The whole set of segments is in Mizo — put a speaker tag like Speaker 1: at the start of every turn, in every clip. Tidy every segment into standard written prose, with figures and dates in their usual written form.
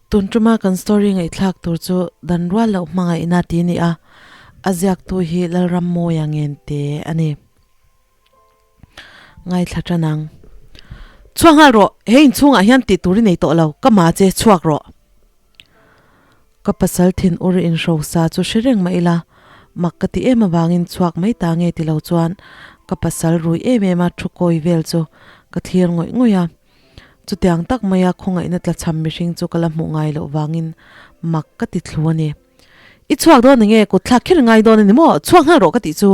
Speaker 1: Tun tuma kan story ngaihthlak tur chu Dan Rual Loh Hmangaihna tih a ni a, a ziaktu hi Lalrammawia Ngente a ni. Ngaithla tan ang. Chhuak nghal rawh, he inchhungah hian tih tur i nei tawh lo, ka ma che, chhuak rawh. Ka pasal thin ur inhrosa chu hre reng mah ila, mak ka ti em avangin chhuak mai ta nge ti lo chuan ka pasal rui em em a thu kawi vel chu ka thlir ngawih ngawih a. Chutiang tak maia khawngaihna tlachham mihring chu ka la hmuh ngai loh vangin mak ka ti thlu a ni. I chhuak dawn enge kut thlak kher ngai dawn a ni maw? Chhuak nghal rawh ka tih chu.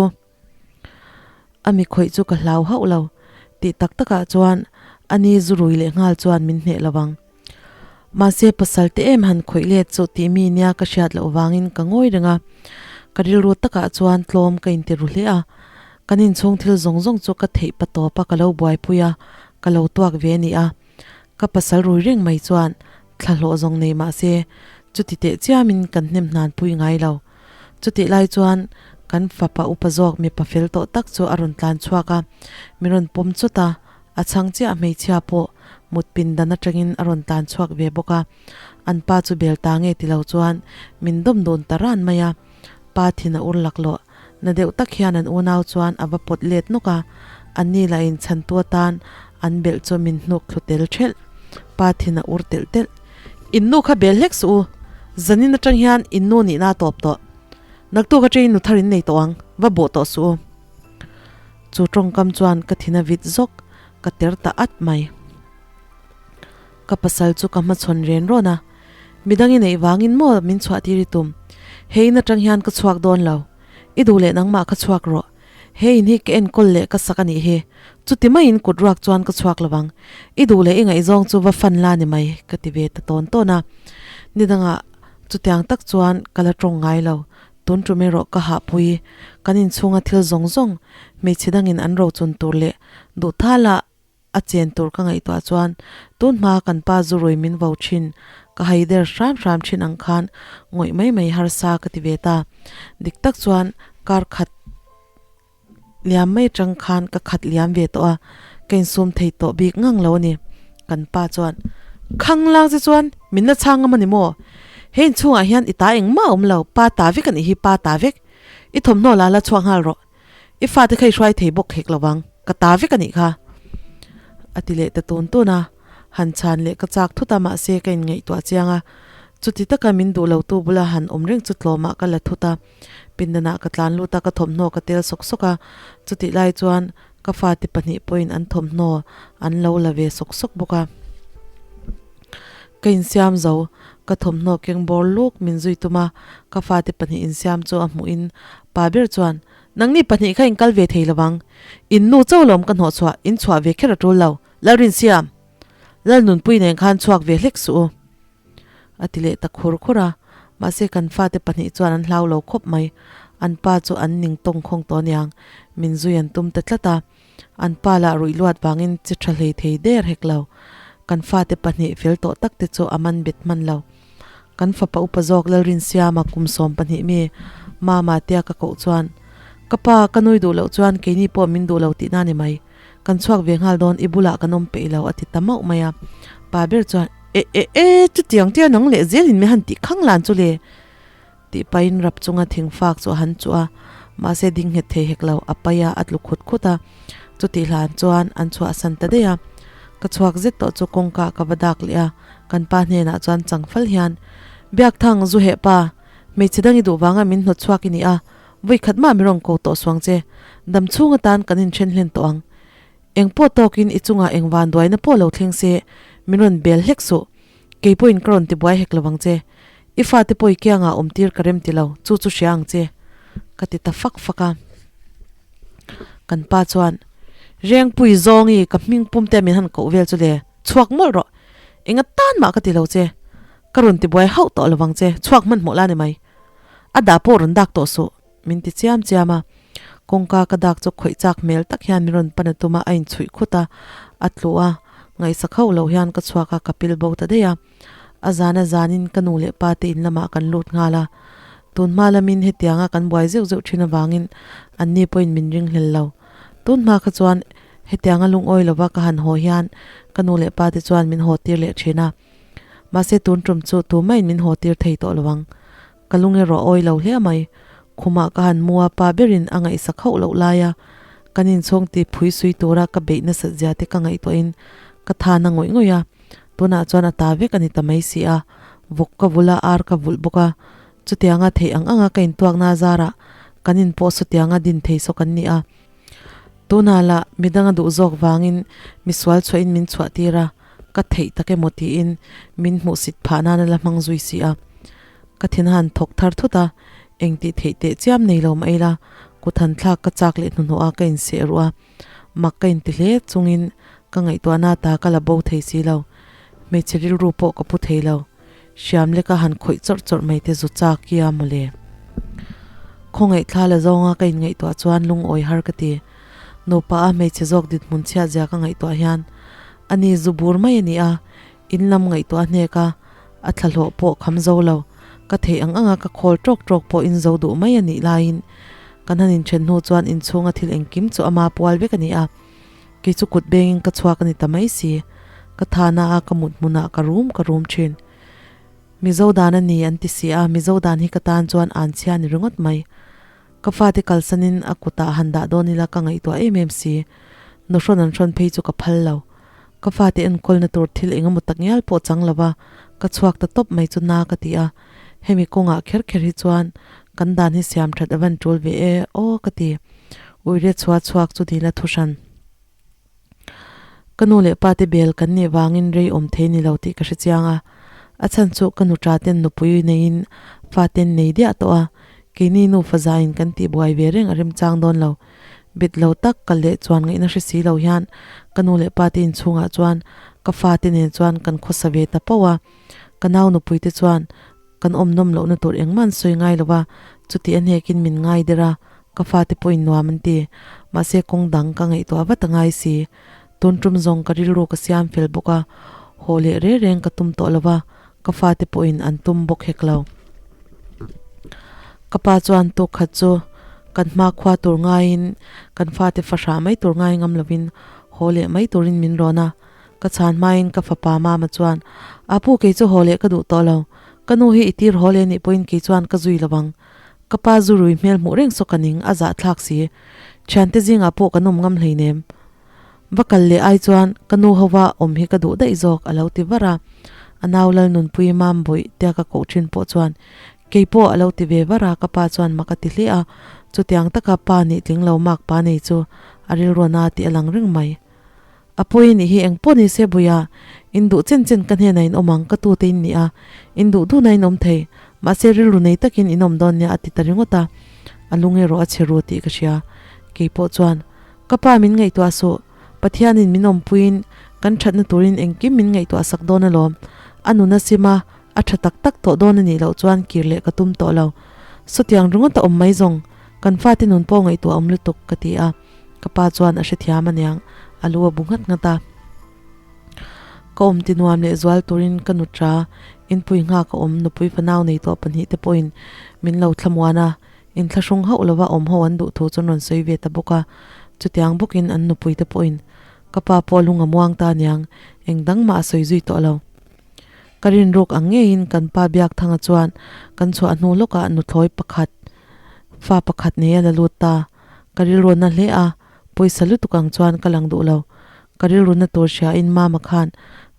Speaker 1: A mi khawih chu ka hlau hauh lo. Tih tak takah chuan a ni zu rui leh nghal chuan min hneh lo vang. Mahse pasal te em han khawih let chu tih mi nia ka hriat loh vangin ka ngawi reng a. Ka rilru takah chuan tlawm ka inti ru hle a. Kan inchhung thil zawng zawng chu ka theih pa tawp a ka lo buaipui a, ka lo tuak ve a ni a. Ka pasal rui reng mai chuan thla hlawh zawng nei mahse chuti teh chiamin kan hnem hnan pui ngai lo. Chutih lai chuan kan fapa upa zawk mipa fel tawh tak chu a rawn tlan chhuak a, min rawn pawm chawt a, a chhang chiah hmeichhia pawh mut pindan atangin a rawn tlan chhuak ve bawk a. An pa chu bel ta nge ti lo chuan min dawm dun ta ran mai a, pa thin a ur laklawh na deuh tak hian an unau chuan a va pawt let nawk a, anni lah in chhantu atan an belh chu min hnuk thlu tel thelh. Pa thin a ur telh telh. In nu kha bel hlek suh u, zanin atang hian in nu nihna a tawp tawh. Naktuk atangin nu thar in nei tawh ang, va bawh tawh suh u. Chu tawngkam chuan ka thin a vit zawk, ka ter ta at mai. Ka pasal chu ka hmachhawn ren rawn a, midang i neih vangin maw min chhuah tir i tum? He in atang hian ka chhuak dawn lo, i duh leh nangmah kha chhuak rawh. He in hi ka enkawl leh ka sak a nih hi, chuti maiin kut ruak chuan ka chhuak lo vang. I duh leh i ngaihzawng chu va fan la ni mai, ka ti ve ta tawn tawn a. Nidangah chutiang tak chuan ka la tawng ngai lo, tun tum erawh ka hahpui. Kan inchhunga thil zawng zawng, hmeichhe dangin an rochun tur leh duh thala A chen tur ka ngaihtuah chuan tun hma kan pa zu rui min vo thin, ka hai der hram hram thin ang khan ngawih mai mai harsa ka ti ve ta. Dik tak chuan kar khat liam mai atang khan ka khat liam ve tawh a, ka insum thei tawh bik ngang lo a ni. Kan pa chuan, Khang lang che chuan min la chhang ngam a ni maw? He inchhungah hian i ta engmah a awm lo, pa ta vek a nih hi, pa ta vek. I thawmhnaw la la chhuak nghal rawh. I fate kha i hruai thei bawk hek lo vang, ka ta vek a nih kha. A ti leh ta tun tun a, han chhan leh ka chak thut a mahse ka inngaihtuah chiang a, chuti taka min duh lo tu bula han awm reng chu tlawmah ka la thut a, pindanah ka tlan lut a ka thawmhnaw ka tel sawk sawk a, chutih lai chuan ka fate pahnih pawhin an thawmhnaw an lo la ve sawk sawk bawk a. Ka insiam zo, ka thawmhnaw keng bawr luk min zui tum a, ka fate pahnih insiam chu a hmuhin pa ber chuan, Nangni pahnih kha in kal ve thei lovang, in nu cho lawm ka hnawh chhuah, in chhuah ve kher a tul lo, Lalrinsiam! Lalnunpui nen khan chhuak ve hlek suh u. A ti leh ta khur khur a, mahse kan fate pahnih chuan an hlau lo khawp mai, an pa chu an ning tawng khawng tawh aniang, min zui an tum ta tlat a, an pa lah ruih luat vangin chi tha hlei thei der hek lo, kan fate pahnih fel tawh tak te chu a man bet hman lo. Kan fapa upa zawk Lalrinsiama kum 12 mi Mama tia ka koh chuan, Ka pa, ka nui duh loh chuan keini pawh min duh lo tihna ni mai. Kan chhuak ve nghal dawn, i bulah kan awm peih lo a ti ta mauh mai a. Pa ber chuan, E e e, chutiang tia nang leh zelin mi han tih khang lan chu le? Tih pahin rap chunga thingfak chu a han chuh a, mahse ding nghet thei hek lo, a pai a, a tlu khut khut a. Chutih hlan chuan an chhuahsan ta daih a. Ka chhuak zet tawh chu kawngka ka va dak leh a, kan pa hnenah chuan changfal hian, Biakthang, zu heh pa, hmeichhe dang i duh vanga min hnawt chhuak i ni a, vawi khat mah mi rawn ko tawh suang che, dam chhung atan kan inthen hlen tawh ang. Eng pawh tawkin i chungah eng van duaina pawh lo thleng se, min rawn bel hlek suh. Kei pawhin ka rawn tibuai hek lo vang che. I fate pawh i kiangah awmtir ka rem ti lo, chu chu hria ang che, ka ti ta fak fak a. Kan pa chuan, Rengpui zawngi ka hming pum te min han koh vel chu le, chhuak mawlh rawh. Enga tan mah ka ti lo che. Ka rawn tibuai hauh tawh lo vang che, chhuak hmanhmawh la ni mai. A dah pawh rawn dak tawh suh, min ti chiam chiam a. Kawngka ka dak chu khawih chak hmel tak hian min rawn pan a tum a, a inchhuih khut a, a tlu a, ngaihsak hauh loh hian ka chhuak a, ka pil bo ta daih a. A zan a zanin ka nu leh pa te in lamah kan lut nghal a, tun hma lamin hetianga kan buai zeuh zeuh thin avangin anni pawhin min ring hlel lo. Tun hma kha chuan hetianga lungawi lova ka han haw hian ka nu leh pa te chuan min haw tir leh thin a. Mahse tun tum chu tumah in min haw tir thei tawh lo ang. Ka lung erawh a awi lo hle mai. Khumah ka han mu a, pa berin a ngaihsak hauh loh laia kan inchhawng ti phui sui tura ka beih nasat zia te ka ngaihtuahin ka than a ngawih ngawih a. Tunah chuan a ta vek a ni ta mai si a, vawk ka vulh a, ar ka vulh bawk a. Chutianga theih ang anga ka intuakna zarah kan inpawh sawtianga din thei saw kan ni a. Tunah lah midang a duh zawk vangin misual chhuahin min chhuah tir a, ka theih tak emaw tiin min hmuhsit phah nan a la hmang zui si a. Ka thin a han thawk thar thut a, eng tih theih teh chiam nei lo mah ila kut han thlak ka chak leh hnuhnawh a ka inseh ruh a, mak ka inti hle chungin ka ngaihtuahna ta ka la bo thei si lo. Hmeichhe rilru pawh ka pu thei lo. Hriam leka han khawih chawrh chawrh mai te zu chak i a mawle. Khawngaih thla la zawnga ka inngaihtuah chuan lungawi har ka ti. Nupa a hmeichhe zawk dinhmun chhiat zia ka ngaihtuah hian ani zu bur mai a ni a, in lam ngaihtuah hnek a, a thlahlawh pawh kham zo lo, ka theih ang anga ka khawl tawk tawk pawh in zo duh mai a nih laiin kan han inthen hnu chuan inchhunga thil engkim chu ama pual vek a ni a. Kei chu kut bengin ka chhuak a ni ta mai si. Ka thana a ka mut hmunah ka rum ka rum thin. Mizo dan a ni an ti si a, Mizo dan hi ka tan chuan an chhia ni ringawt mai. Ka fate kalsanin a kutah han dah dawn ila ka ngaihtuah em em si. Nuhrawn an hrawn phei chu ka phal lo. Ka fate enkawlna tur thil eng emaw tak ngial pawh chang lova ka chhuak ta tawp mai chu na ka ti a. Hemi kawngah kher kher hi chuan kan dan hi siam that a van tul ve e aw ka ti. Uire chhuah chhuak chu dil a thu hran. Ka nu leh pa te bel kan nih vangin rei awm thei ni lo tih ka hre chiang a. A chhan chu ka nu ta ten nupui neiin fa ten nei diah tawh a, keini nufa zaiin kan tih buai ve reng a remchang dawn lo. Bet lo tak kal leh chuan ngaihna hre si lo hian ka nu leh pa te inchhungah chuan ka fa te nen chuan kan khawsa ve ta pauh a. Ka nau nupui te chuan kan awm nawm lohna tur engmah an sawi ngai lo va, chuti a hnekin min ngai der a, ka fate pawhin nuam an ti. Mahse kawng dang ka ngaihtuah vat a ngai si. Tun tum zawng ka rilru ka siam fel bawk a, haw leh reng reng ka tum tawh lo va, ka fate pawhin an tum bawk hek lo. Ka pa chuan tuk khat chu kan hma khua tur ngaiin kan fate fahrah mai tur ngai ngam lovin haw leh mai turin min rawn a, Ka chhan hmain ka fapa mama chuan, Apu kei chu haw leh ka duh tawh lo. Ka nu hi i tir haw leh nih pawhin kei chuan ka zui lo ang. Ka pa zu rui hmel hmuh reng saw ka ning, a zahthlak si. Thiante zingah pawh kan awm ngam hleinem. Va kal leh ai chuan ka nu hova awm hi ka duh daih zawk a lo ti var a. A nau Lalnunpui mam bawih tia ka koh thin pawh chuan kei pawh a lo ti ve var a, ka pa chuan mak a ti hle a. Chutiang taka pa nih tling lo mak pa nei chu a rilruana tih a lang reng mai. A pawi nih hi eng pawh ni se buia, in duh chen chen ka hnenah in awm ang, ka tute in ni a, in duh duhna in awm thei, mahse rilru nei takin in awm dawn nia a ti ta ringawt a, a lung erawh a chhe ru tih ka hria. Kei pawh chuan, Ka pa min ngaihtuah suh, Pathianin min awmpuiin kan thatna turin engkim min ngaihtuah sak dawn alawm, a nun a sim a, a tha tak tak tawh dawn a nih loh chuan kir leh ka tum tawh lo. Sawtiang ringawt a awm mai zawng, kan fate nun pawh ngaihtuah awm lutuk, ka ti a. Ka pa chuan a hrethiam aniang, a lu a bu nghat nghat a. Ka awm ti nuam leh zual turin ka nu ṭa, inpui nghak a awm, nupui fanau nei tawh pahnihte pawhin min lo thlamuan a, inthlahrung hauh lova awm ho an duh thu chu an rawn sawi ve ta bawk a. Chutiang bawkin an nupuite pawhin ka pa pawh a lung a muang ta aniang, eng dang mah a sawi zui tawh lo. Ka rinruk ang ngeiin kan pa Biakthanga chuan kan chhuah hnu lawkah nuthlawi pakhat, fa pakhat nei a la lut ta. Ka rilru na hle a, pawisa lutuk ang chuan ka lang duh lo. Ka rilru na tur hria in mama khan,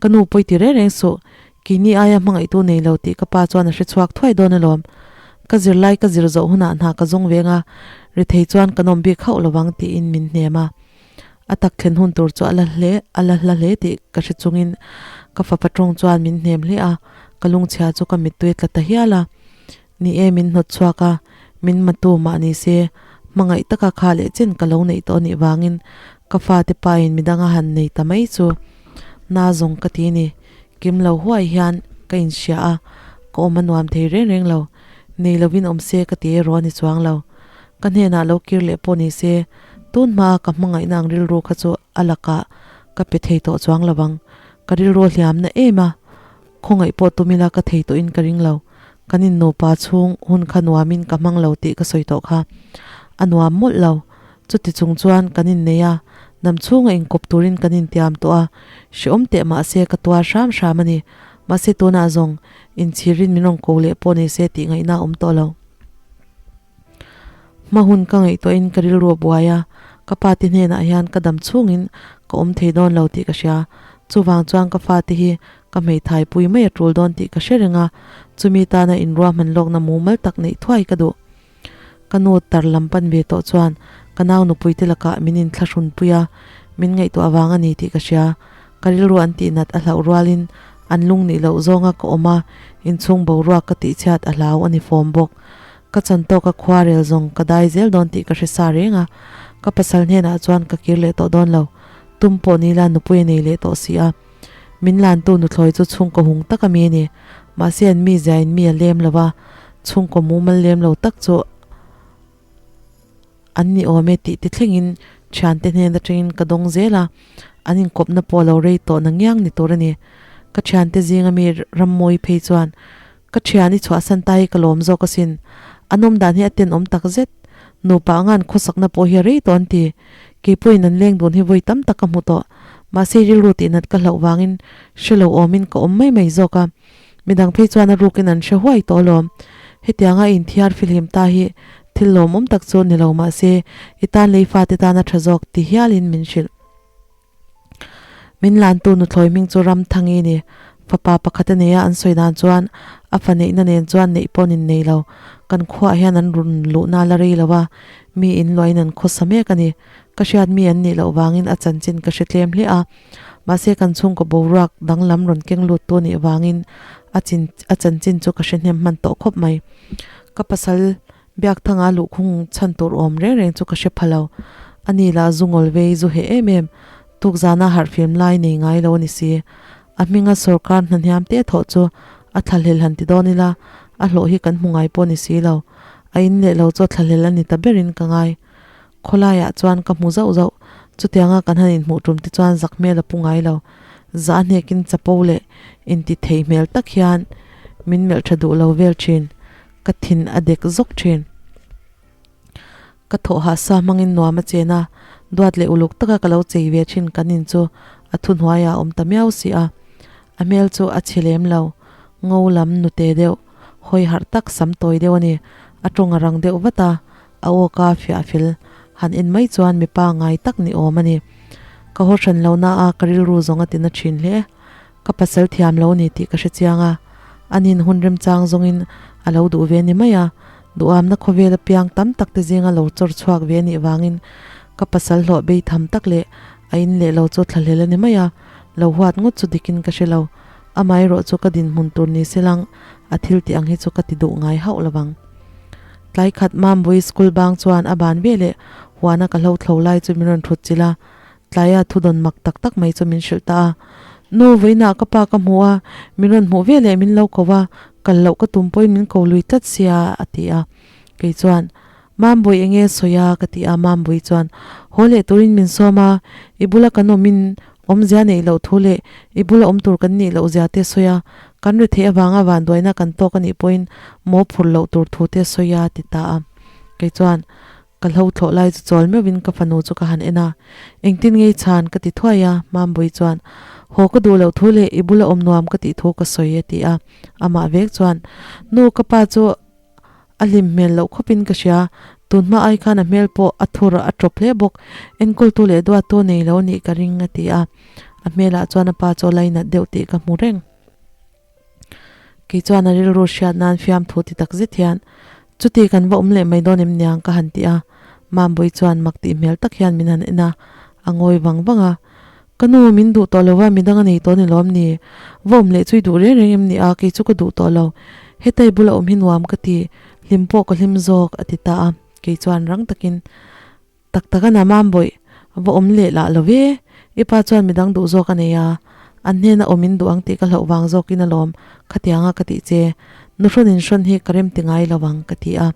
Speaker 1: Ka nu pawi ti reng reng suh, keini aia hmangaihtu nei lo tih ka pa chuan a hre chhuak thuai dawn alawm. Ka zirlai ka zir zawh hunah hna ka zawng veng a, rethei chuan kan awm bik hauh lovang tiin min hnem a. A tak thlen hun tur chu a la hle, a la hla hle tih ka hre chungin ka fapa tawng chuan min hnem hle a, ka lungchhia chu ka mittui a tla ta hial a. Ni e, min hnawt chhuak a, min matu mah ni se, hmangaih taka kha leh chen ka lo neih tawh anih vangin ka fate pain midang a han nei ta mai chu na zawng ka ti ni. Kim lo huai hian ka inhria a, ka awm a nuam thei reng reng lo. Nei lovin awm se ka ti erawh a ni chuang lo. Ka hnenah lo kir leh pawh ni se, tun hmaa ka hmangaihna ang rilru kha chu a lakah ka pe thei tawh chuang lo vang. Ka rilru a hliamna em a. Khawngaih pawh tum ila ka thei tawhin ka ring lo. Kan in nupa chhung hun kha nuamin ka hmang lo tih ka sawi tawh kha. A nuam mawlh lo. Chuti chung chuan kan innei a, dam chhunga inkawp turin kan intiam tawh a, hrehawm teh mahse ka tuar hram hram a ni. Mahse tunah zawng inchhirin min rawn ko leh pawh ni se tih ngaihna a awm tawh lo. Hma hun ka ngaihtuahin ka rilru a buai a, ka pa te hnenah hian ka dam chhungin ka awm thei dawn lo tih ka hria. Chuvang chuan ka fate hi ka hmeithai pui mai a tul dawn tih ka hre reng a, chumi tana inruahman lawkna mumal tak neih thuai ka duh. Ka nu tar lam pan ve tawh chuan ka nau nupui te lakah min inthlahrun pui a, min ngaihtuah vang a ni tih ka hria. Ka rilru an tih nat a hlauh rualin an lung nih loh zawnga ka awm a, inchhung boruak ka tihchhiat a hlau a ni fawm bawk. Ka chan tawka khua rel zawng ka dai zel dawn tih ka hre sa reng a, ka pasal hnenah chuan ka kir leh tawh dawn lo. Tum pawh ni la nupui a nei leh tawh si a. Min lantu nuthlawi chu chhungkaw hung tak a mi a ni. Mahse an mi ziain mi a lem lo va, chhungkaw mumal lem lo tak chu an ni awm e tih te thlengin thiante hnen atangin ka dawng zel a, an inkawpna pawh a lo rei tawh na ngiang ni tur a ni. Ka thiante zinga mi Rammawi phei chuan Ka thian i chhuahsan ta hi ka lawm zawk asin. A nawm dan hi a tenawm tak zet. Nupa anga an khawsakna pawh hi a rei tawh an ti. Kei pawhin an leng dun hi vawi tam tak ka hmu tawh. Mahse rilru tihnat ka hlauh vangin hre lo awmin ka awm mai mai zawk a. Midang phei chuan a rukin an hre huai tawh alawm. Hetianga i inthiar fihlim ta hi thil lawmawm tak chu ni lo mahse i tan lei fate tan a tha zawk ti hialin min hrilh. Min lantu nuthlawi hming chu Ramthangi a ni. Fapa pakhat a nei a, an sawi dan chuan a fa neihna nen chuan neih pawh an innei lo. Kan khuaah hian an run luhna a la rei lo a, mi inluahin an khawsa mek a ni. Ka hriat mi an nih loh vangin a chanchin ka hre tlem hle a, mahse kan chhungkaw boruak danglam rawn keng lut tu nih vangin a chin a chanchin chu ka hre hnem hman tawh khawp mai. Ka pasal Biakthanga luhkhung chhan tur awm reng reng chu ka hre pha lo. Ani lah zu ngawl vei zu heh em em, tukzana harhfim lai nei ngai lo a ni si. A hminga sawrkar hnahniam te thawh chu a thlahlel han ti dawn ila, a hlawh hi kan hmu ngai pawh a ni si lo. A in leh lo chu a thlahlel a ni ta berin ka ngai. Khawlaiah chuan ka hmu zauh zauh, chutianga kan han inhmuh tum te chuan zak hmel a pu ngai lo. Zah hnekin chapo leh inti thei hmel tak hian min melh tha duh lo vel thin. Ka thin a dek zawk thin. Ka thawh hah sa hmangin nuam a chen a, duat leh uluk taka ka lo chei ve thin kan in chu a thuhnuaiah a awm ta miau si a. A hmel chu a chhe lem lo, ngo lam nute deuh, hawi harh tak sam tawi deuh a ni. A tawng a rang deuh vat a, a awka fiah fel han en mai chuan mipa ngai tak ni awm a ni. Ka haw hran lo na a, ka rilru zawng a ti na thin hle. Ka pasal thiam lo ni tih ka hre chiang a, anin hun remchang zawngin a lo duh ve ni mai a, duhamna khawvel apiang tam tak te zinga lo chawr chhuak ve anih vangin ka pasal hlawh bei tham tak leh a in leh lo chu thlahlel a ni mai a, lo huat ngawt chu dikin ka hre lo, amaherawh chu ka dinhmun tur ni se lang a thil tih ang hi chu ka ti duh ngai hauh lo vang. Tlai khat Mambui school bang chuan a ban veleh huana ka hlo thlo lai chu min rawn thut chilh a, Tlaia thudawn mak tak tak mai chu min hrilh ta a. Nu, vawiinah ka pa ka hmu a, min rawn hmuh ve leh min lo ko a, kal loh ka tum pawhin min ko lui tlat sia, a ti a. Kei chuan, Mambui eng nge sawi a? ka ti a, Mambui chuan, Haw leh turin min sawm a, i bula kan awmin awmzia neih loh thu leh i bula awm tur kan nih loh zia te sawi a, kan ri theih avanga vanduaina kan tawk a nih pawhin maw phur loh tur thu te sawi a, ti ta a. Kei chuan, Ka hlo thlawh lai chu chawl meuhin ka fanu chu ka han en a, Engtin ngei chhan ka ti thuai a, Mambui chuan, Haw ka duh loh thu leh i bula awm nuam ka tih thu ka sawi a ti a, amah vek chuan, Nu ka pa chu a hlim hmel loh khawpin ka hria, tun hma ai khan a hmel pawh a thur a tawp hle bawk, enkawltu leh duattu nei lo nih ka ring a ti a, a hmelah chuan a pa chu a lainat deuh tih ka hmu reng. Kei chuan a rilru hriat nan fiamthu ti tak zet hian, Chuti kan va awm leh mai dawn em niang ka han ti a. Mambui chuan mak tih hmel tak hian min han en a, a ngawi vang vang a. Ka nu, min duh tawh lo va, midang a nei tawh ni lawm ni? Va awm leh chu i duh reng reng em ni a, kei chu ka duh tawh lo. Hetai bula awm hi nuam ka ti, hlim pawh ka hlim zawk, a ti ta a. Kei chuan rang takin. Tak tak a na Mambawih, va awm leh lah lo ve, i pa chuan midang duh zawk a nei a, an hnena awm in duh ang tih ka hlauh vang zawkin alawm khatianga ka tih che, nuhrawn in hrawn hi ka rem ti ngai lo ang ka ti a.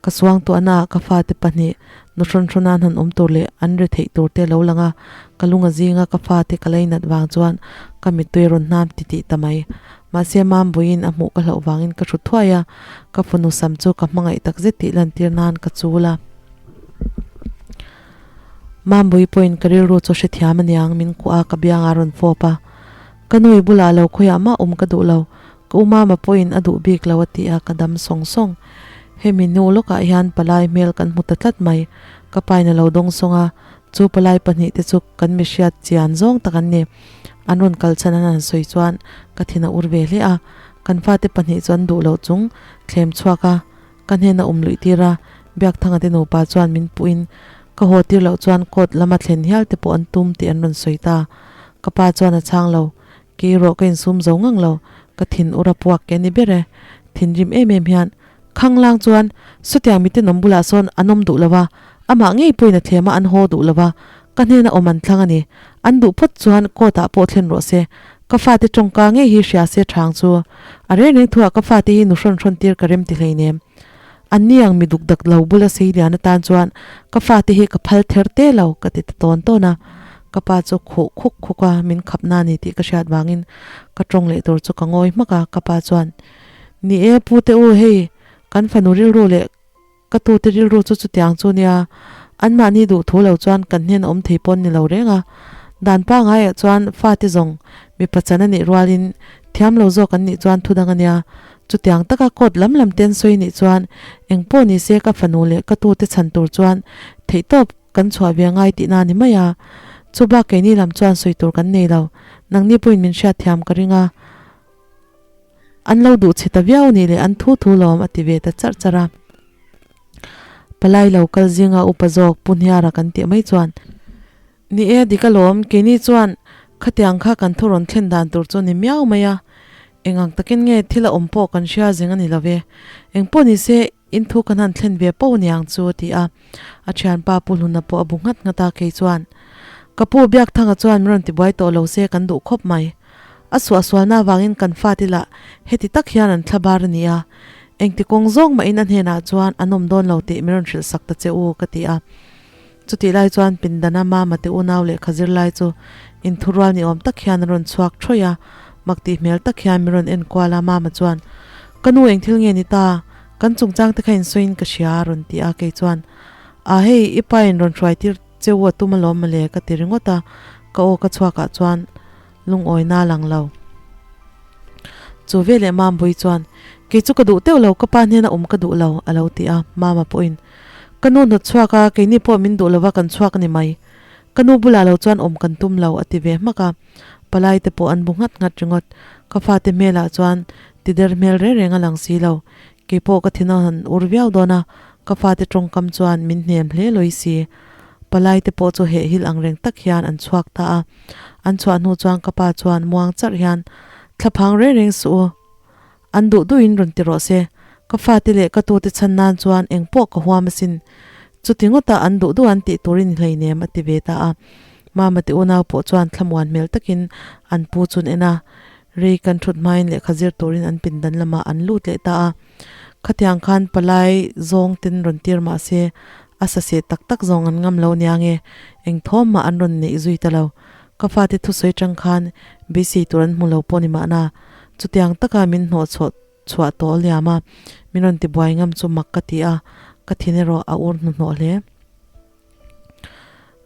Speaker 1: Ka suang tuahna ah ka fate pahnih nuhrawn hrawn an han awm tur leh an ri theih tur te lo lang a, ka lung a zinga ka fate ka lainat vang chuan ka mittui a rawn hnam ti tih ta mai. Mahse Mambuiin a hmuh ka hlauh vangin ka hrut thuai a, ka fanu sam chu ka hmangaih takzet tih lantir nan ka chul a. Mambui pawhin ka rilru chu hrethiam aniang min kuah a, ka biangah a rawn fawp a. Ka nui bulah lo khawiah mah awm ka duh lo, ka u mama pawhin a duh bik lo a ti a, ka dam sawng sawng. Hemi hnu lawkah hian palai hmel kan hmu ta tlat mai, ka pain a lo dawng sawng a, chu palai pahnihte chu kan mi hriat chian zawng tak an ni. An rawn kal chhan an han sawi chuan ka thin a ur ve hle a, kan fate pahnih chu an duh loh chung thlem chhuak a, Ka hnena awm luih tir a, Biakthanga te nupa chuan min puhin ka haw tir loh chuan court lama thlen hial te pawh an tum tih an rawn sawi ta. Ka pa chuan a chhang lo, Kei erawh ka insum zo ngang lo, ka thin ur a puak ke ni ber e. Thinrim em em hian Khanglang chuan sawtiang miten awm bulah sawn an awm duh lo va, amah ngei pawhin a thlem a an haw duh lo va, ka hnena awm an thlang a ni. An duh phawt chuan court ah pawh thlen rawh se, Ka fate tawngka ngei hi hria se thang chu. A reng reng thuah ka fate hi nu hrawn hrawn tir ka rem ti hleinem. An ni ang mi duk dak lo bula sei lian atan chuan ka fate hi ka phal ther te lo ka ti ta tawn tawn a. Ka pa chu khuh khuk khuk a min khap na ni tih ka hriat vangin ka tawng leh tur chu ka ngawi hmak a. Ka pa chuan, Ni e pu te u hei kan fanu rilru leh Ka tute rilru chu chutiang chu nia, anmahni duh thu lo chuan kan hnen awm thei pawn ni lo reng a. Dan pangaiah chuan fate zawng mipa chan a nih rualin thiam lo zawk an nih chuan thu dang a nia. Chutiang taka court lam lam ten sawi nih chuan eng pawh ni se ka fanu leh ka tute chhan tur chuan theihtawp kan chhuah ve ngai tihna a ni mai a. Chubak keini lam chuan sawi tur kan nei lo. Nangni pawhin min hriatthiam ka ring a. An lo duh chhe ta viau nih leh an thu thu lawm a ti ve ta charh charh a. Palai lo kal zinga upa zawk Pu Hniara kan tih mai chuan, Ni e, dik alawm, keini chuan khatiang kha kan thu rawn thlen dan tur chu ni miau mai a, eng ang takin nge thil a awm pawh kan hria zing a ni lo ve. Eng pawh ni se, in thu kan han thlen ve poh niang chu a ti a. A thianpa Pu Hluna pawh a bu nghat nghat a, kei chuan, Ka pu Biakthanga chuan min rawn tibuai tawh lo se kan duh khawp mai. A suahsualna avangin kan fate lah heti tak hian an thla bar a ni a, engti kawng zawng mahin a hnenah chuan an awm dawn lo tih min rawn hrilh sak ta che u, ka ti a. Chutih lai chuan Pindana mama te unau lehkha zir lai chu inthurual ni awm tak hian a rawn chhuak thawih a, mak tih hmel tak hian min rawn en kual a, mama chuan, Ka nu eng thil nge ni ta? Kan chungchang te kha insawiin ka hria, a rawn ti a, kei chuan, A hei, i pa in rawn hruai tir che u a tum alawm mawle, ka ti ringawt a, ka aw ka chhuakah chuan, Lungawina lang lo. Chu veleh Mambui chuan, Kei chu ka duh teuh lo, ka pa hnena awm ka duh lo, a lo ti a. Mama pawhin, Ka nu hnawt chhuak a, keini pawh min duh lova kan chhuak a ni mai. Ka nu bulah lo chuan awm kan tum lo, a ti ve hmak a. Palai te pawh an bu nghat nghat ringawt. Ka fate hmelah chuan tider hmel reng reng a lang si lo. Kei pawh ka thin a han ur viau dawn a, ka fate tawngkam chuan min hnem hle lawi si. Palai te pawh chu hehhil ang reng tak hian an chhuak ta a. An chhuah hnu chuan ka pa chuan muang charh hian, Thlaphang reng reng suh u. An duh duhin rawn ti rawh se. Ka fate leh ka tute chhan nan chuan eng pawh ka huam asin. Chuti ngawtah an duh duh an tih turin i hleinem a ti ve ta a. Mama te unau pawh chuan thlamuan hmel takin an pu chun en a. Rei kan thut hmain lehkha zir turin an pindan lamah an lut leh ta a. Khatiang khan palai zawng ten rawn tir mah se a saseh tak tak zawng an ngam lo nia nge, eng thawm mah an rawn neih zui ta lo. Ka fate thusawi tang khan beisei tur an hmu lo pawh ni mahna, chutiang taka min hnawh chhuah chhuah tawh liam a, min rawn tibuai ngam chu mak ka ti a, ka thin erawh a ur hnuhnawh hle.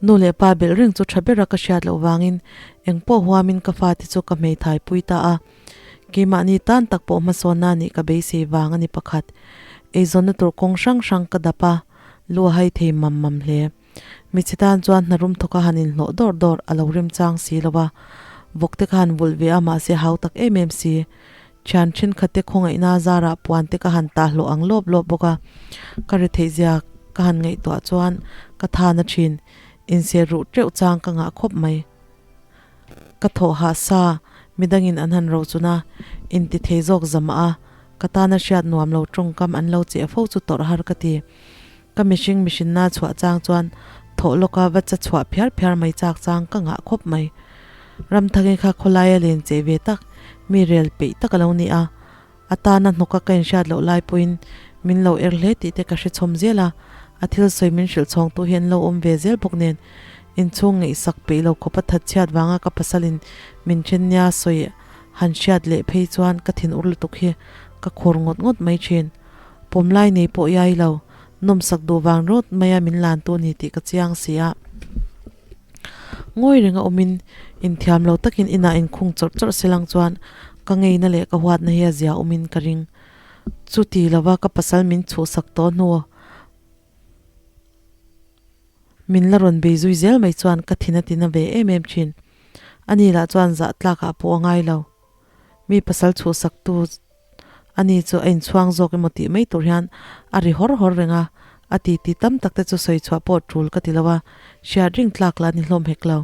Speaker 1: Nu leh pa belh reng chu tha bera ka hriat loh vangin eng pawh huamin ka fate chu ka hmeithai pui ta a. Keimahni tan tak pawh hmasawnna nih ka beisei vang a ni pakhat. Eizawnna tur kawng hrang hrang ka dap a, lu a hai thei mam mam hle. Michhe tan chuan hna rum thawka han inhlawh dawr dawr a lo remchang si lo a. Vawk te ka han vulh ve a mahse hau tak em em si. Thian thenkhat te khawngaihna zarah puan te ka han tah hlawh ang lawp lawp bawk a, ka ri theih zia ka han ngaihtuah chuan ka than a thin, inser ruh teuh chang ka ngah khawp mai. Ka thawh hah sa, midangin an han rochun a, inti thei zawk zamah a, ka tana hriat nuam lo tawngkam an lo cheh fo chu tawrh har ka ti. Ka mihring mihrinna chhuah chang chuan thawh lawka va cha chhuah phiar phiar mai chak chang ka ngah khawp mai. Ramthangi kha khawlaia len cheh ve tak, mi rel peih tak a lo ni a. A tana hnawka ka inhriat loh lai pawhin min lo er hle tih te ka hre chhawm zel a. A thil sawi min hrilh chhawngtu hi an lo awm ve zel bawk nen inchhung ngaihsak peih lo khawpa that chhiat vanga ka pasalin min then nia sawi han hriat leh phei chuan ka thin ur lutuk hi ka khur ngawt ngawt mai thin. Pawmlai nei pawh iai lo, nawmsak duh vang rawt maia min lan tu ni tih ka chiang si a. Ngawi renga awmin inthiam lo takin inah inkhung chawrh chawrh selang chuan ka ngeina leh ka huatna hi a zia awmin ka ring. Chuti lova ka pasal min chhuhsak tawh hnu min la rawn bei zui zel mai chuan ka thin a tina ve em em thin. Ani lah chuan zah tlakah pawh a ngai lo. Mi pasal chhuhsak tu Ani chu a inchhuang zawk emaw tih mai tur hian a ri hawr hawr reng a, a titi tam tak te chu sawi chhuah pawh tul ka ti lo a, hriat ring tlak lah ni hlawm hek lo.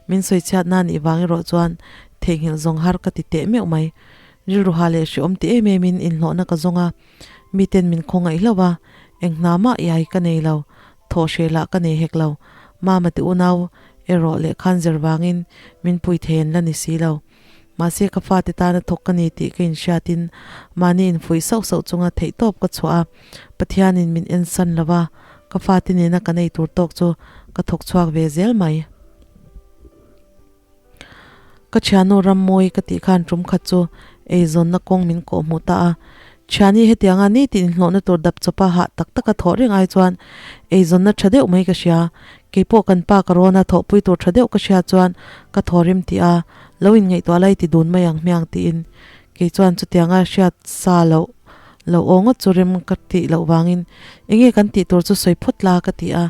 Speaker 1: Min sawi chhiat nan ih vang erawh chuan theihnghilh zawng har ka ti teh meuh mai. Rilru ha leh hriawm ti em em in inhlawhna ka zawng a, miten min khawngaih hlauh a, eng hna mah iai ka nei lo, thawh hreh lah ka nei hek lo. Mama te unau erawh lehkhan zir vangin min pui thei an la ni si lo. Mahse ka fate tana thawk ka ni tih ka inhriatin mahni infuih sauh sauh chunga theihtawp ka chhuah a, Pathianin min ensan lo va, ka fate nena ka nei tur tawk chu ka thawk chhuak ve zel mai. Ka thiannu Rammawi ka tih khan tum khat chu eizawnna kawng min kawh hmuh ta a, Thiani hetianga nitin inhlawhna tur dap chawpa hah tak taka thawh reng ai chuan eizawnna tha deuh mai ka hria, Keipawh kan pa ka rawn a thawhpui tur tha deuh ka hria chuan ka thaw rim tih a, lo inngaihtuah lai ti dun mai ang hmiang tiin kei chuan chutianga hriat sa loh loh aw ngawt chu rem ka tih loh vangin enge kan tih tur chu sawi phawt la ka ti a.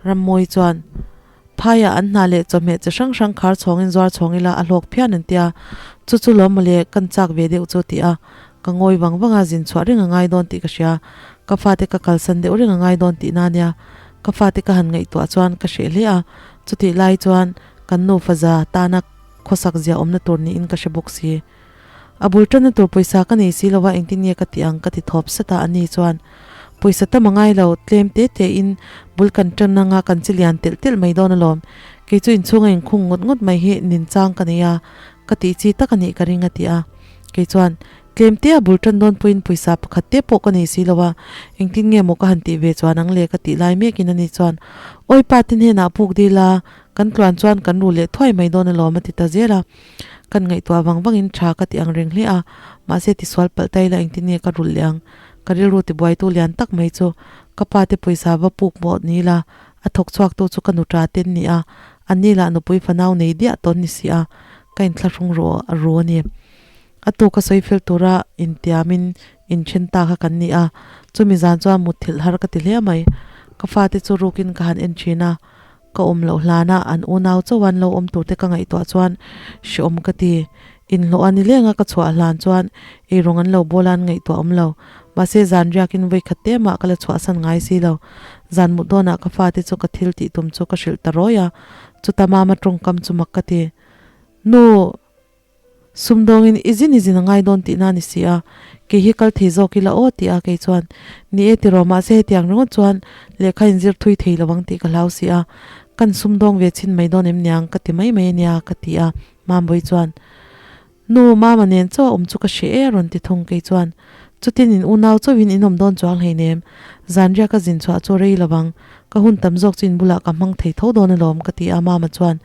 Speaker 1: Rammawi chuan phaiah an hna leh chawhmeh chi hrang hrang khar chhawngin zuar chhawng ila a hlawk phian an tia, chu chu lawm mawle kan chak ve deuh chu ti a, ka ngawi vang vang a zin chhuah reng a ngai dawn tih ka hria, ka fate ka kalsan deuh reng a ngai dawn tih na nia. Ka fate ka han ngaihtuah chuan ka hreh hle a, chutih lai chuan kan nufa za tana khawsak zia awmna tur niin ka hre bawk si. A bul tanna tur pawisa ka nei si lova engtin nge ka tih ang ka ti thawp sat a, ani chuan pawisa tam a ngai lo, tlem te te in bul kan tan anga kan chi lian telh telh mai dawn alawm, kei chu inchhunga inkhung ngawt ngawt mai hi nin chang ka nei a, ka tih chi tak a nih ka ring a ti a, kei chuan Tlem te a bul tan dawn pawhin pawisa pakhat te pawh ka nei si lo a, engtin nge maw ka han tih ve chuan ang le ka tih lai mekin ani chuan, Awi pa te hnenah puk dil a, kan tluan chuan kan ru leh thuai mai dawn alawm a ti ta zel a. Kan ngaihtuah vang vangin tha ka ti ang reng hle a, mahse tisual palh ta ila engtin nge ka rulh leh ang? Ka rilru tibuaitu lian tak mai chu ka pa te pawisa va puk mawh ni la, a thawk chhuaktu chu ka nu ta ten ni a, anni lah nupui fanau nei diah tawn ni si a, ka inthlahrung ru ru a ni. A tu ka sawi fel tura intiamin inthen ta kha kan ni a, chumi zan chuan mutthilh har ka ti hle mai. Ka fate chu rukin ka han en thin a, ka awm loh hlana an unau chauhan lo awm turte ka ngaihtuah chuan hreawm ka ti. Inhlawh a ni lenga ka chhuah hlan chuan eirawng an lo bawl a an ngaihtuah awm lo. Mahse zan riakin vawi khat te mah ka la chhuahsan ngai si lo. Zan mut dawnah ka fate chu ka thil tih tum chu ka hrilh ta rawi a, chuta mama tawngkam chu mak ka ti. Nu! Sumdawngin i zin i zin a ngai dawn tihna a ni si a, kei hi kal thei zawk ila aw ti a kei chuan, Ni e tiraw, mahse hetiang ringawt chuan lehkha inzir thui thei lo ang tih ka hlau si a, kan sumdawng ve chhin mai dawn em niang ka ti mai mai a nia ka ti a, Mambawi chuan, Nu, Mama nen chaw a awm chu ka hre e a rawn ti thung kei chuan, Chutin in unau chauhin in awm dawn chuang hleinem, zanriak a zin chhuah chu rei lo ang, ka hun tam zawk chu in bulah ka hmang thei tho dawn alawm ka ti a Mama chuan,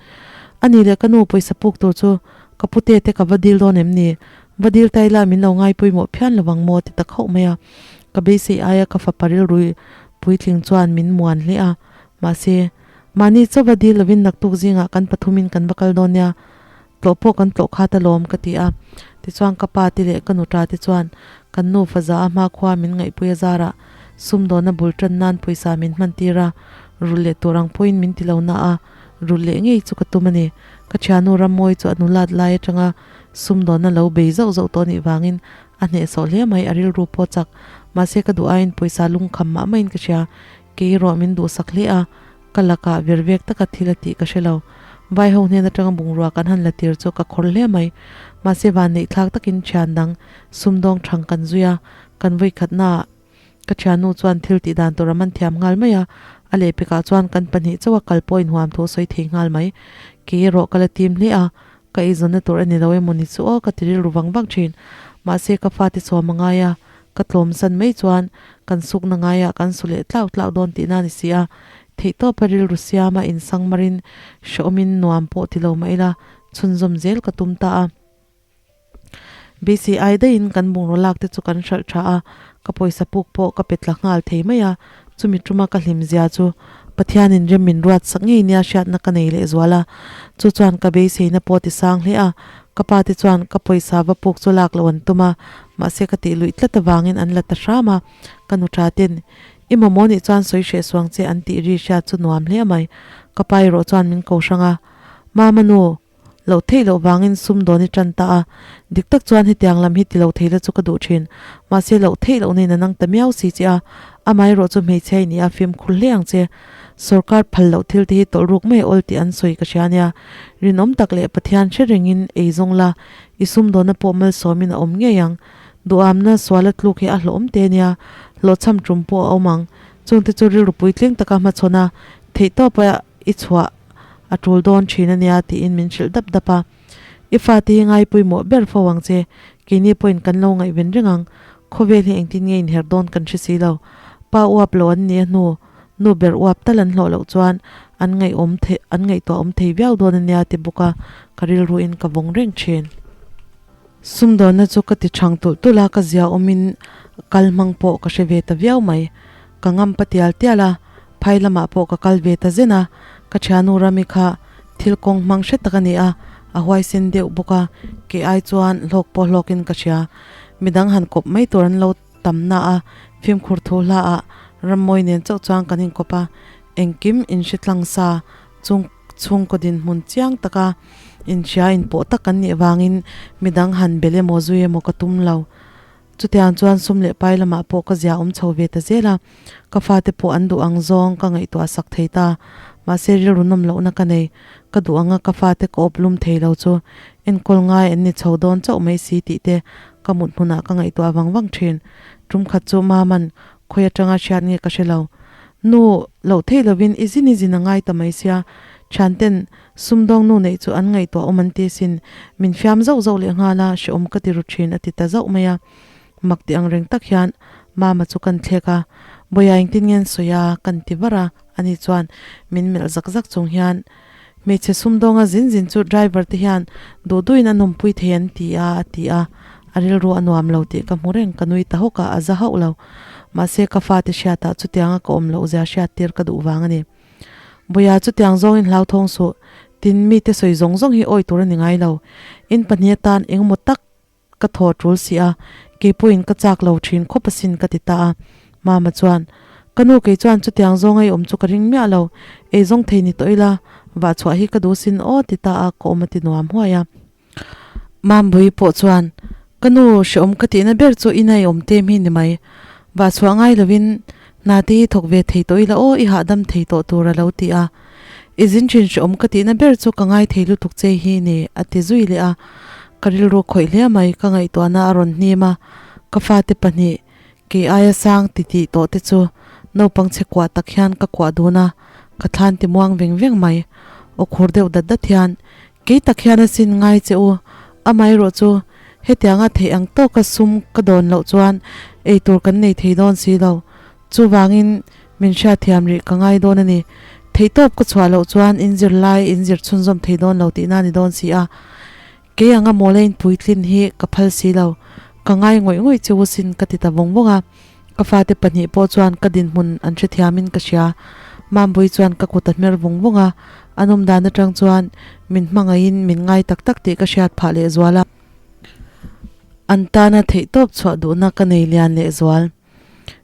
Speaker 1: A ni leh ka nu pawisa puk tur chu ka pute te ka va dil dawn em ni? Va dil ta ila min lo ngai pawimawh phian lo ang maw ti ta khauh mai a. Ka beisei aia ka fapa rilru puitling chuan min muan hle a. Mahse, mahni chaw va dil lovin naktuk zingah kan pathumin kan va kal dawn nia, tlawh pawh kan tlawh khat alawm ka ti a. Tichuan ka pa te leh ka nuta te chuan kan nufa za a hmakhua min ngaihpui a zarah sumdawna bul tan nan pawisa min hman tir a, rulh leh tur ang pawhin min ti lo na a. Rulh leh ngei chu ka tum a ni. Ka thiannu Rammawi chu a nulat lai atanga sumdawnna lo bei zauh zauh tawh anih vangin a hnehsawh hle mai, a rilru pawh chak. Mahse ka duh aiin pawisa lungkham mah maiin ka hria. Kei erawh min duhsak hle a, ka lakah virvek taka thil a tih ka hre lo. Vai ho hnen atanga bungrua kan han la tir chu ka khawr hle mai. Mahse vanneihthlak takin thian dang sumdawng thang kan zui a, kan vawikhatnaah Ka thiannu chuan thil tih dan tur a man thiam nghal mai a, a lehpekah chuan kan pahnih chauh a kal pawh inhuam thu a sawi thei nghal mai. Kei erawh ka la tim hle a, ka eizawnna tur a ni lo emaw ni chu aw ka ti rilru vang vang thin. Mahse ka fate chhawm a ngai a, ka tlawmsan mai chuan kan sukna ngaiah kan su leh tlau tlau dawn tihna a ni si a. Theihtawpa rilru siama insangmarin hrehawmin nuam pawh ti lo mah ila chhunzawm zel ka tum ta a. BCI daihin kan bungraw lak te chu kan hralh tha a, ka pawisa puk pawh ka pe tla nghal thei mai a, chumi tuma ka hlim zia chu. Pathianin rem min ruat sak ngei nia hriatna ka nei lehzual a, chu chuan ka beiseina pawh ti sang hle a. Ka pa te chuan ka pawisa va puk chu lak loh an tum a, mahse ka tih luih tlat avangin an la ta hram a. Ka nu tha ten, I mamawh nih chuan sawi hreh suang che an tih ri hriat chu nuam hle mai. Ka pa erawh chuan min ko hrang a, Mama nu, loh theih loh vangin sum dawn i tan ta a, dik tak chuan hetiang lam hi ti lo thei la chu ka duh thin. Mahse loh theih loh nen a nang ta miau si che a, amaherawh chu hmeichhia i nih a fimkhur hle ang che. Sorkar phal loh thil te hi tawlh ruk mai awl tih an sawi ka hria nia. Rinawm tak leh Pathian hre rengin ei zawng la, i sumdawnna pawh malsawmin a awm ngei ang. Duhamna suala tluk hi a hlawhawm te nia, hlawhchham tum pawh a awm ang. Chungte chu rilru puitling taka hmachhawn a, theihtawpa i chhuah a tul dawn thin a nia tiin min hrilh dap dap a. I fate hi ngai pawimawh ber fo ang che, keini pawhin kan lo ngaihven reng ang. Khawvel hi engtin nge inher dawn kan hre si lo. Pa uap lo an nih a hnu, nu ber uap tal an hlawh loh chuan an ngaihawm thei an ngaihtuah awm thei viau dawn a nia ti bawk a, ka rilruin ka vawng reng thin. Sumdawnna chu ka ti chhang tulh tulh a, ka zia awmin kal hmang pawh ka hre ve ta viau mai. Ka ngam pa tial tial a, phai lamah pawh ka kal ve ta zen a, ka thianu Rami kha thil kawng hmang hre tak a ni a, a huaisen deuh bawk a, kei ai chuan hlawk pawh hlawkin ka hria. Midang han kawp mai tur an lo tam na a, fimkhur thu hla ah rammawi nen chauh chuan kan inkawp a, engkim inhre tlang sa chung chhungkaw dinhmun chiang taka inhria inpawh tak kan nih vangin midang han bel emaw zui emaw ka tum lo. Chutiang chuan sum leh pai lamah pawh ka zia awm chho ve ta zel a, ka fate pawh an duh ang zawng ka ngaihtuah sak thei ta. Mahse rilru nawm lohna ka nei, ka duh anga ka fate ka awp lum thei lo chu enkawl ngai an ni chho dawn chauh mai si tih te ka mut hmunah ka ngaihtuah vang vang thin. Tum khat chu Maman khawi atanga hriat nge ka hre lo. Nu, loh theih lovin i zin i zin a ngai ta mai sia, thianten sumdawng nu neih chu an ngaihtuah awm an ti sin, min fiam zauh zauh leh nghal a, hrehawm ka ti ru thin a ti ta zauh mai a. Mak ti ang reng tak hian Mama chu kan thlek a, Bawia engtin nge an sawi a? kan ti var a, ani chuan min melh zak zak chung hian Hmeichhe sumdawnga zin zin chu driver te hian duh duhin an awmpui thei an ti a, a ti a. A rilru a nuam lo tih ka hmu reng, ka nui ta hawk a, a za hauh lo. Mahse ka fate hriatah chutianga ka awm loh zia hriat tir ka duh vang a ni. Bawia chutiang zawngin hlauthawng suh, tin mite sawi zawng zawng hi awi tur a ni ngai lo. In pahnih atan engemaw tak Ka thaw tul si a, kei pawhin ka chak lo thin khawp asin ka ti ta a. Mama chuan, Ka nu kei chuan chutiang zawng ei awm chu ka ring miah lo, ei zawng thei ni tawh ila, vah chhuah hi ka duh sin aw ti ta a, ka awm a ti nuam huai a. Mambui pawh chuan, Ka nu hrehawm ka tihna ber chu ina i awm tem hi ni mai, vah chhuah ngai lovin hna te hi thawk ve thei tawh ila aw i hahdam thei tawh tur a lo ti a. I zin thin hrehawm ka tihna ber chu ka ngai thei lutuk che hi ni a ti zui leh a. Ka rilru khawih hle mai, ka ngaihtuahna a rawn hnim a, ka fate pahnih, kei aia sang ti tih tawh te chu naupang chhe kuah tak hian ka kuah dun a, ka thlan ti muang veng veng mai. Aw khur deuh dat dat hian, Kei tak hian a sin ngai che u, amaherawh chu hetianga theih ang tawka sum ka dawn loh chuan eitur kan nei thei dawn si lo. Chuvangin min hriatthiam rih ka ngai dawn a ni. Theihtawp ka chhuah loh chuan in zir lai in zir chhunzawm thei dawn lo tihna ni dawn si a. Kei anga mawla in puitlin hi ka phal si lo. Ka ngai ngawih ngawih che u sin ka ti ta vawng vawng a. Ka fate pahnih pawh chuan ka dinhmun an hrethiamin ka hria. Mambui chuan ka kut a hmer vawng vawng a. A nawm dan atang chuan min hmangaihin min ngai tak tak tih ka hriat phah lehzual a. An tana theihtawp chhuah duhna ka nei lian lehzual.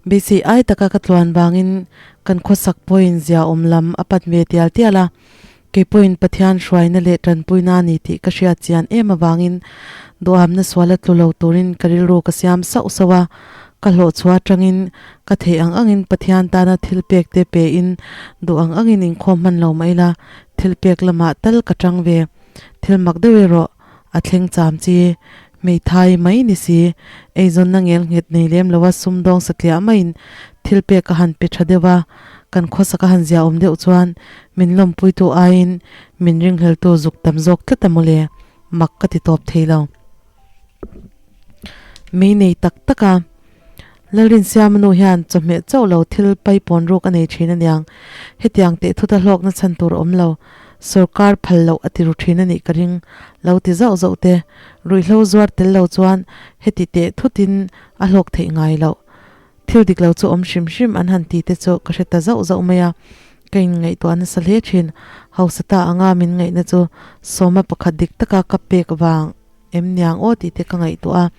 Speaker 1: Beisei ai taka ka tluan vangin kan khawsak pawhin zia awm lam a pat ve tial tial a, kei pawhin Pathian hruaina leh tanpuina a ni tih ka hriat chian em avangin duhamna suala tlu lo turin ka rilru ka siam sauh sauh a, ka hlawhchhuah atangin ka theih ang angin Pathian tana thil pek te pe in duh ang angin inkhawm hman lo mah ila thil pek lamah tal ka tang ve thil mak deuh erawh A thleng cham chi, hmeithai mai ni si, eizawnna ngel nghet nei lem loa sumdawng satliah maiin thil pek a han pe tha deuh a, kan khawsak a han zia awm deuh chuan min lawmpuitu aiin min ringhleltu zuk tam zawk tlat a mawle, mak ka ti tawp thei lo. Mei nei tak tak a, Lalrinsiama nu hian chawhmeh chauh lo thil paipawn ruk a nei thin aniang, hetiang teh thuta hlawkna chhan tur a awm lo, Sorkar phal loh a ti ru thin a nih ka ring lo ti zauh zauh te, ruihhlo zuar tel lo chuan heti teh thutin a hlawk theih ngai loh. Thil dik lo chu awm hrim hrim an han ti te chu ka hre ta zauh zauh mai a. Ka inngaihtuah nasa hle thin. Hausa ta anga min ngaihna chu sawma pakhat dik taka ka pek vang em niang aw tih te ka ngaihtuah a.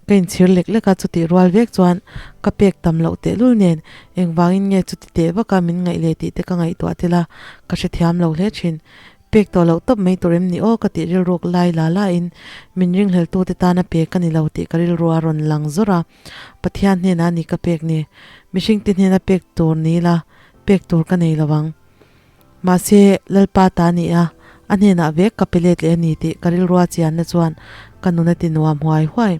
Speaker 1: Ka inchhir lek lek a, chutih rual vek chuan ka pek tam loh tehlul nen engvangin nge chuti teh vaka min ngaih leh tih te ka ngaihtuah tel a, ka hrethiam lo hle thin. Pek tawh loh tawp mai tur em ni aw ka tih rilruk lai la la in min ringhleltu te tana pe ka ni lo tih ka rilru a rawn lang zawr a, Pathian hnenah a ni ka pek ni, mihring te hnena pek tur ni la pek tur ka nei lo ang. Mahse Lalpa ta ni a, a hnenah vek ka pe let leh a ni tih ka rilrua chianna chuan ka nun a ti nuam huai huai.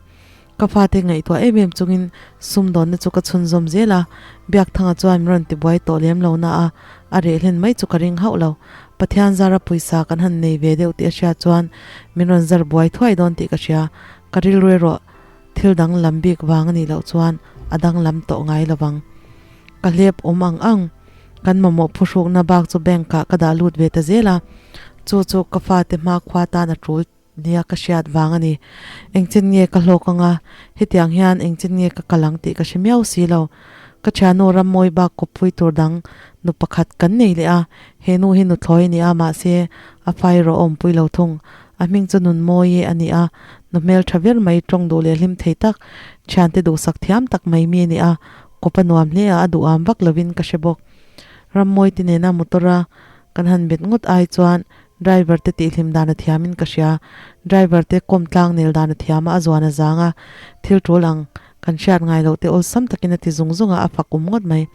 Speaker 1: Ka fate ngaihtuah em em chungin sumdawnna chu ka chhunzawm zel a, Biakthanga chuan min rawn tibuai tawh lem lo na a, a reh hlen mai chu ka ring hauh lo. Pathian zara pawisa kan han nei ve deuh tih a hriat chuan min rawn zar buai thuai dawn tih ka hria. Ka rilru erawh thil danglam bik vang a nih loh chuan a danglam tawh ngai lo vang. Ka hlep awm ang ang, kan mamawh phuhrukna bak chu bank ah ka dah lut ve ta zel a, chu chu ka fate hmakhua tan a tul Nia ka hriat vang a ni. Engchin nge ka hlawk anga, hetiang hian engchin nge ka kal ang tih ka hre miau si lo. Ka thiannu rammawi bak kawppui tur dang nu pakhat kan nei leh a, he nu hi nuthlawi a ni a, mahse a fa erawh a awmpui lo thung. A hming chu Nunmawi a ni a, nu hmeltha ber mai, tawng duh leh hlim thei tak, thiante duhsak thiam tak mai mi a ni a, kawp a nuam hle a, a duham vak lovin ka hre bawk. Rammawi ti nena motor a kan han bet ngawt ai chuan Driver te tihhlim dan a thiam in ka hria. Driver te kawm tlang nel dan a thiam a, a zuan a zang a, thil tul ang kan hriat ngai loh te awlsam takin a ti zung zung a, a fak um ngawt mai.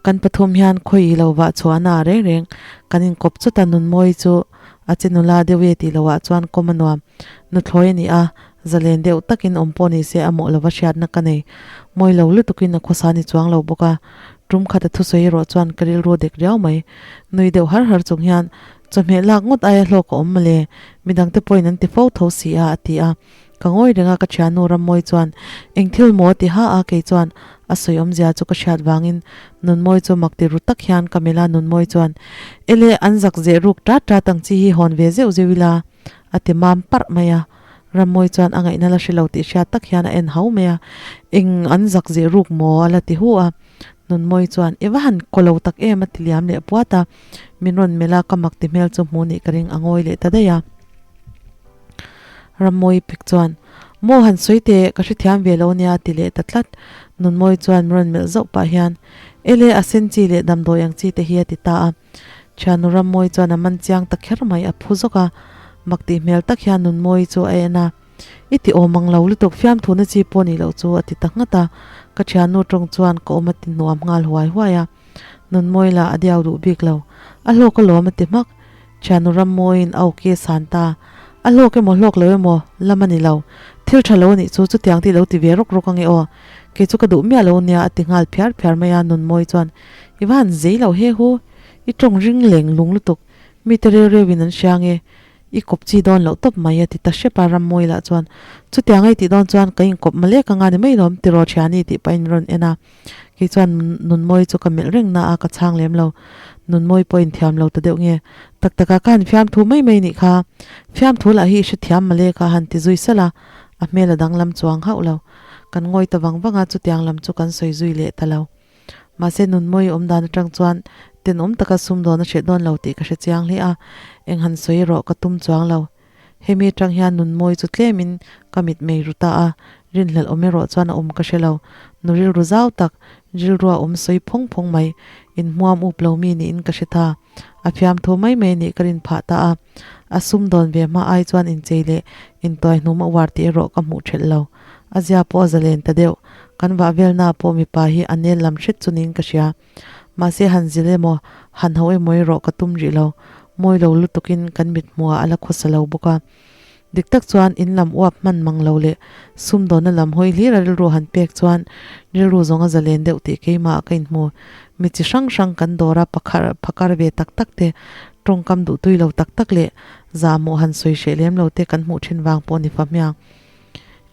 Speaker 1: Kan pathum hian khawi lo vah chhuahna ah reng reng kan inkawp chawt a, Nunmawi chu a che nula deuh e tih loh ah chuan kawm a nuam. Nuthlawi a ni a, zalen deuh takin awm pawh ni se a mawh lova hriatna ka nei. Mawi lo lutukin a khawsa ni chuang lo bawk a, tum khat a thusawi erawh chuan ka rilru dek riau mai. Nui deuh har har chung hian, Chawhmeh lak ngawt aia hlawk a awm mawle, midangte pawhin an ti fo tho si a, a ti a. Ka ngawi reng a, ka thiannu Rammawi chuan, Eng thil maw? ti ha a, kei chuan a sawi awmzia chu ka hriat vangin Nunmawi chu mak ti ru tak hian ka melh a, Nunmawi chuan, Ele, an zak zeh ruk tat tat ang chi hi hawn ve zeuh zeuh ila, a ti mam parh mai a. Rammawi chuan a ngaihna la hre lo tih hriat tak hian a en hau mai a, Eng an zak zeh ruk maw? a la ti hu a. Nunmawi chuan, I va han kaw lo tak em? a ti liam leh puat a. Min rawn melh a, ka mak ti hmel chu hmu nih ka ring a ngawi leh ta daih a. Rammawi pek chuan, Maw han sawi teh, ka hrethiam ve lo nia a ti leh ta tlat. Nunmawi chuan min rawn melh zauh pah hian, Ele, a sen chi leh damdawi ang chi te hi a ti ta a. Thiannu Rammawi chuan a man chiang ta kher mai, a phu zawk a. Mak tih hmel tak hian Nunmawi chu a en a. I ti awm ang lo lutuk, fiamthuna chi pawh nih loh chu a ti ta nghat a. Ka thiannu tawng chuan ka awm a ti hnuam nghal huai huai a. Nunmawi lah a diau duh bik lo. A hlawk alawm a ti hmak. Thiannu Rammawiin a awki a san ta. A hlawk emaw hlawk lo emaw lam a ni lo. Thil tha lo a nih chu chutiang tih lo ti ve rawk rawk ange aw. Kei chu ka duh miah lo nia a ti nghal phiar phiar mai a Nunmawi chuan I va han zei lo he hu. I tawng ring leng lung lutuk. Mite reu reuin an hria ange. I kawp chi dawn loh tawp mai a ti ta hrep a, Rammawi lah chuan, Chutiang a i tih dawn chuan ka inkawp malek anga ni mai lawm tiraw thiani tih pahin min rawn en a. Kei chuan Nunmawi chu ka melh reng na a, ka chhang lem lo. Nunmawi pawh inthiam lo ta deuh nge. Tak taka ka han fiamthu mai mai nih kha. Fiamthu lah hi i hrethiam malek a han ti zui salh a, a hmel a danglam chuang hauh lo. Kan ngawi ta vang vang a, chutiang lam chu kan sawi zui leh ta lo. Mahse Nunmawi awm dan atang chuan tenawm taka sumdawn a hreh dawn lo tih ka hre chiang hle a, eng han sawi erawh ka tum chuang lo. Hemi atang hian Nunmawi chu tlemin ka mit mei ru ta a, rinhlelh awm erawh chuan a awm ka hre lo. Nu rilru zau tak, rilrua awm sawi phawng phawng mai, inhmuam up lo mi niin ka hre ta. A fiamthu mai mai nih ka rin phah ta a, a sumdawn ve hma ai chuan inchei leh intuaihnum a uar tih erawh ka hmuh thelh lo. A zia pawh a zalen ta deuh. Kan vah velnaah pawh mipa hi a nel lam hret chu niin ka hria. Mahse han zil emaw, han ho emaw erawh ka tum rih lo. Mawi lo lutukin kan mit hmuhah a la khawsa lo bawk a. Dik tak chuan in lam uap hman mang lo leh sumdawnna lam hawi hlir a rilru han pek chuan rilru zawng a zalen deuh tih keimah ka inhmu. Mi chi hrang hrang kan dawr a pakhar phakar ve tak tak te, tawngkam duhtui lo tak tak leh zahmawh han sawi hreh lem lo te kan hmuh thin vang pawh ni fa hmiang.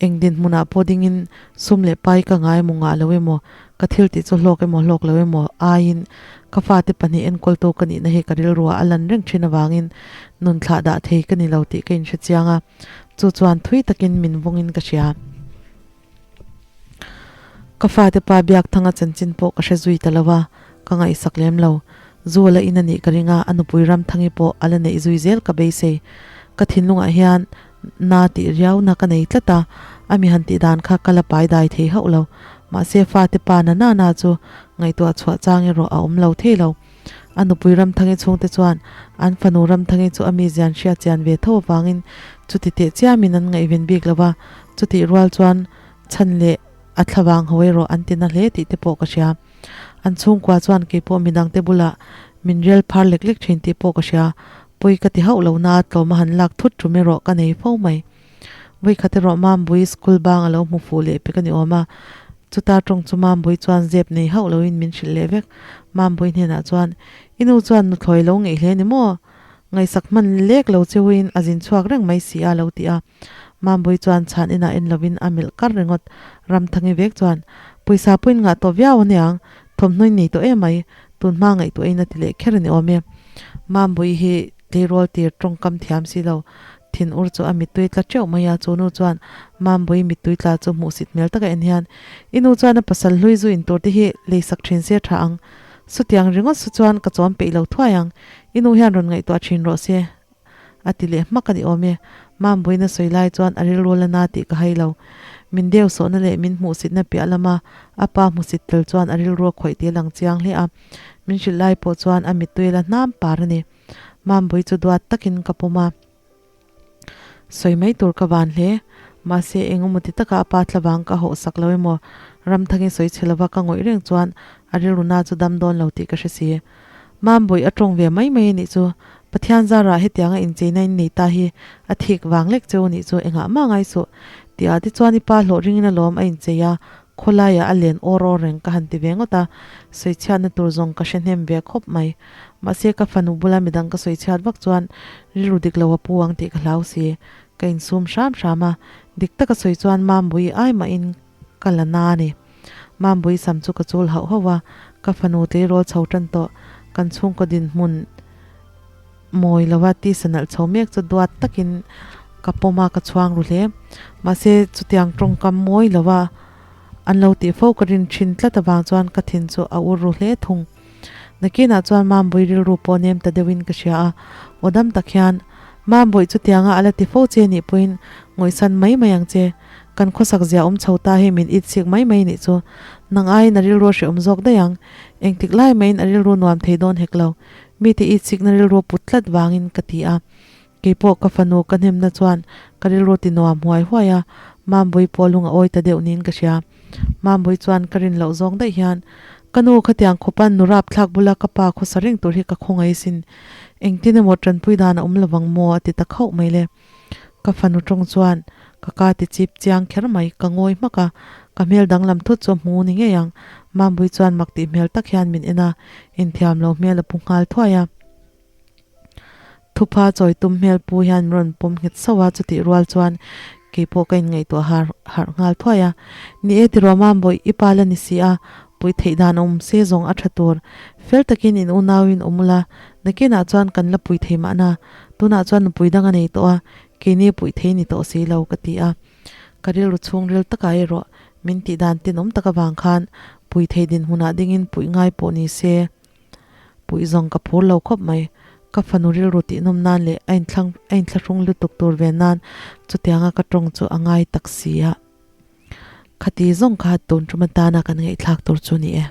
Speaker 1: Eng dinhmunah pawh dingin sum leh pai ka ngai emaw ngah lo emaw, ka thil tih chu hlawk emaw hlawk lo emaw aiin ka fate pahnih enkawltu ka nihna hi ka rilruah a lan reng thin avangin nun thlah dah thei ka ni lo tih ka inhre chiang a, chu chuan thui takin min vawngin ka hria. Ka fate pa Biakthanga chanchin pawh ka hre zui ta lo a. Ka ngaihsak lem lo. Zu a la in a nih ka ring a, a nupui Ramthangi pawh a la neih zui zel ka beisei. Ka thinlungah hian na tih riauna ka nei tlat a, a mi han tih dan kha ka la pai dai thei hauh lo. Mahse fate pa na na na chu ngaihtuah chhuah chang erawh a awm lo thei lo. A nupui Ramthangi chhungte chuan an fanu Ramthangi chu a mizian hriat chian ve tho avangin chuti teh chiamin an ngaihven bik lo va, chutih rual chuan chhan leh a thlavang ho erawh an ti na hle tih te pawh ka hria. An chhungkua chuan keipawh midangte bulah min rel phar lek lek thin tih pawh ka hria, pawi ka ti hauh lo na tlawm a han lak thut tum erawh ka nei fo mai. Vawikhat erawh Mambui school bang a lo hmu fuh leh pek a ni awm a, chuta tawng chu Mambui chuan zep nei hauh loin min hrilh leh vek. Mambui hnenah chuan, I nu chuan nuthlawi lo ngeih hle ni maw? Ngaihsak hman lek lo cheuin a zin chhuak reng mai si a lo ti a. Mambui chuan chhan inah en lovin a melh kar ringawt. Ramthangi vek chuan, Pawisa pawhin ngah tawh viau aniang, thawmhnaw nei tawh em mai, tun hma ngaihtuahin a ti leh kher a ni awm e. Mambui hi tleirawl tir tawngkam thiam si lo, Thin ur chu a mittui tla teuh mai a, chu nu chuan Mambui mittui tla chu hmuhsit hmel taka en hian, I nu chuan a pasal hlui zu in tur te hi leisak thin se tha ang. Sutiang ringawt su chuan ka chawm peih lo thuai ang. I nu hian rawn ngaihtuah thin rawh se a ti leh hmak a ni awm e. Mambuiin a sawi lai chuan a rilru la na tih ka hai lo. Min deu sawhna leh min hmuhsitna piah lama a pa hmusit tel chuan a rilru a khawih tih a lang chiang hle a. Min hrilh lai pawh chuan a mittui la hnam par a ni. Mambui chu duat takin ka pawm a, sawi mai tur ka van hle. Mahse, eng emaw ti taka a pa thlavang ka hawhsak lo emaw, Ramthangi sawi chhe lova ka ngawih reng chuan a rilru na chu dam dawn lo tih ka hre si. Mambui a tawng ve mai mai a nih chu, Pathian zarah hetianga incheina in nei ta hi a thik vang lek cheu a nih chu engah mah ngai suh. Tih ah te chuan i pa hlawh ringin alawm a inchei a, Khawlaiah a len awr awr reng ka han ti ve ngawt a, sawichhiatna tur zawng ka hre hnem ve khawp mai. Mahse ka fanu bula midang ka sawichhiat vak chuan rilru dik lo a pu ang tih ka hlau si. Ka insum hram hram a, dik taka sawi chuan Mambui ai mahin ka la na a ni. Mambui sam chu ka chul hauh hauh a, ka fanu tleirawl chho tan tawh kan chhungkaw dinhmun Mawi lova tisa nalh chho mek chu duat takin ka pawm a, ka chhuang ru hle. Mahse, chutiang tawngkam mawi lova an lo tih fo ka rin thin tlat avang chuan ka thin chu a ur ru hle thung. Nakinah chuan Mambui rilru pawh nem ta deuhin ka hria a, aw dam tak hian, Mambawih chutianga a la ti fo che nih pawhin ngawihsan mai mai ang che. Kan khawsak zia awm chho ta hi min itsik mai mai nih chu. Nang aiin a rilru a hrehawm zawk daih ang. Engtik lai maiin a rilru nuam thei dawn hek lo. Mite i chikna rilru put tlat vangin ka ti a. Keipawh ka fanu ka hnemna chuan ka rilru ti nuam huai huai a, Mambui pawh lung a awi ta deuh niin ka hria. Mambui chuan ka rin loh zawng daih hian, Ka nu khatiang khawpan nu rapthlak bula ka pa khawsa reng tur hi ka khawngaih sin. Engtin emaw tanpui dan a awm lovang maw a ti ta khauh mai le. Ka fanu tawng chuan ka ka ti chip chiang kher mai, ka ngawi hmak a, ka hmel danglam thut chu a hmu ni ngei ang. Mambui chuan mak tih hmel tak hian min en a, inthiam lo hmel a pu nghal thuai a. Thupha chawi tum hmel pu hian min rawn pawm nghet sauh a, chutih rual chuan keipawh ka inngaihtuah har harh nghal thuai a. Ni e tiraw Mambawih, i pa la ni si a, puih theih dan awm se zawng a tha tur. Fel takin in unauin awm ula, nakinah chuan kan la pui thei mahna. Tunah chuan nupui dang a nei tawh a, keini puih thei ni tawh si lo ka ti a. Ka rilru chhungril takah erawh min tih dan tenawm tak avang khan pui thei dinhmunah dingin puih ngai pawh ni se puih zawng ka phur lo khawp mai. Ka fanu rilru tihnawm nan leh a inthlang a inthlahrung lutuk tur ve nan chutianga ka tawng chu a ngai tak si a. Khati zawng kha tun tum atana kan ngaihthlak tur chu ni e.